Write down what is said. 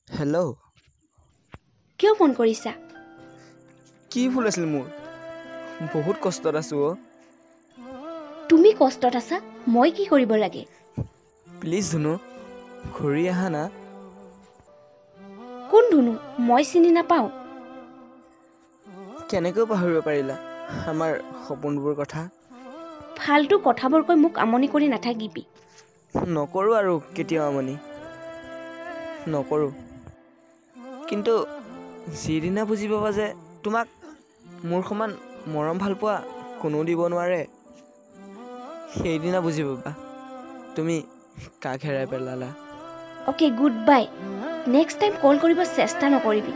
Hello', কিয় phone কৰিছা? কি ভুল আছিল মোৰ? বহুত কষ্টত আছোঁ অ'। তুমি কষ্টত আছা, মই কি কৰিব লাগে? প্লিজ ধুনু, ঘূৰি আহা না। কোন ধুনু? মই চিনি নাপাওঁ। কেনেকৈ পাহৰিব পাৰিলা আমাৰ সপোনবোৰ কথা? ফাল্টু কথাবোৰ কৈ মোক আমনি কৰি নাথাকিবি। নকৰোঁ আৰু কেতিয়াও আমনি নকৰোঁ। কিন্তু যিদিনা বুজি পাবা যে তোমাক মোৰ সমান মৰম ভালপোৱা কোনো দিব নোৱাৰে, সেইদিনা বুজি পাবা তুমি কাক হেৰাই পেলালা। Okay, good bye. Next time call কৰিব চেষ্টা নকৰিবি।